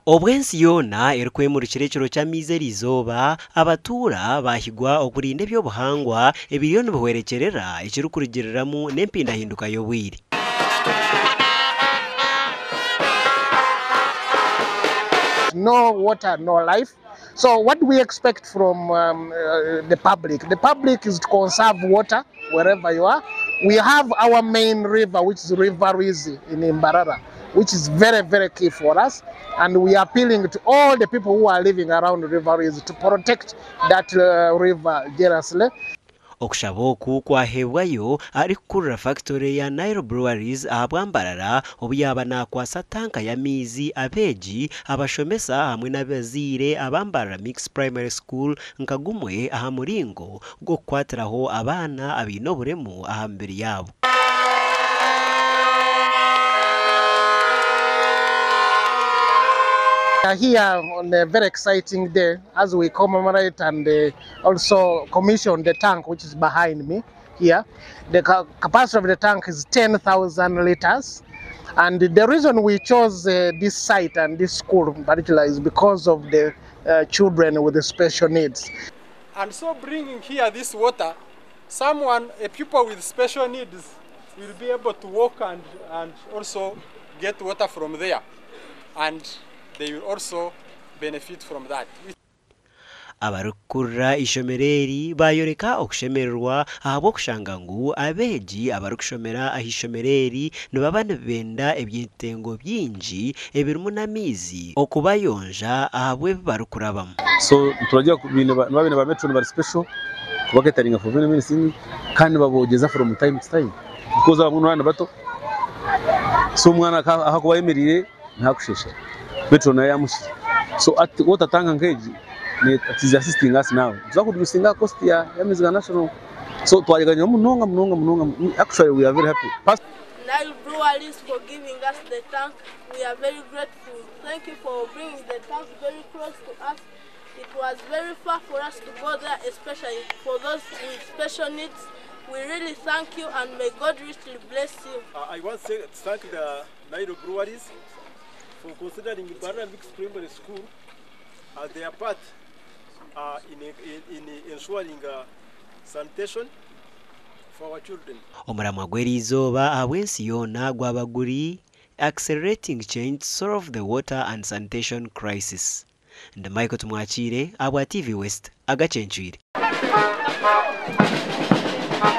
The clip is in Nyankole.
Obu ensi yoona erikwemurikira ekiro ky'amaizi eriizooba, abatuura baahigwa okurinda eby'obuhangwa ebiriyo nibihwerekyerera ekirikurugiriramu n'empindahinduka y'obwire. No water, no life. So what do we expect from the public? The public is to conserve water wherever you are. We have our main river, which is River Rwizi in Mbarara, which is very, very key for us. And we are appealing to all the people who are living around River Rwizi to protect that river jealously. Okushaba oku kwaheebwayo arikukurira fakitore ya Nile Breweries ahabwa Mbarara obu yaaba naakwatsa tanka y'amaizi abeegi, abashomesa hamwe n'abazaire aba Mbarara Mixed Primary School nka gumwe aha muringo gw'okukwatiraho abaana abaine oburemu aha mibiri yaabo. We are here on a very exciting day as we commemorate and also commission the tank which is behind me here. The capacity of the tank is 10,000 liters. And the reason we chose this site and this school in particular is because of the children with the special needs. And so bringing here this water, a pupil with special needs will be able to walk and also get water from there. And they will also benefit from that. Abarikukurira eishomero eri baayoreka okushemererwa ahabw'okushanga ngu abeegi abarikushomera aha ishomero eri nibaba nibenda ebyetengo bingi ebirimu n'amaizi okubayonja ahabw'ebi barikurabamu. So turagira niba baine ba matron bari special kubacateringa for very many things kandi babogyeza from time to time because abamwe n'abaana bato, so omwana ahakuba ayemereire ntakushesha, matron nayo yamushira. So at water tank nk'egi it is assisting us now tuza kureducinga cost ya y'amaizi ga national, so twayeganya munonga munonga munonga. Actually, we are very happy. Nile Breweries for giving us the tank. We are very grateful. Thank you for bringing the tank very close to us. It was very far for us to go there, especially for those with special needs. We really thank you and may God richly bless you. I want to thank the Nile Breweries for considering Mbarara Mixed Primary School as their part in ensuring sanitation for our children. Omuramwa gw'eriizooba ahabw'ensi yoona gwaba guri "Accelerating Change to Solve the Water and Sanitation Crisis". Ndi Michael Tumwakiire ahabwa TV West agacencwire.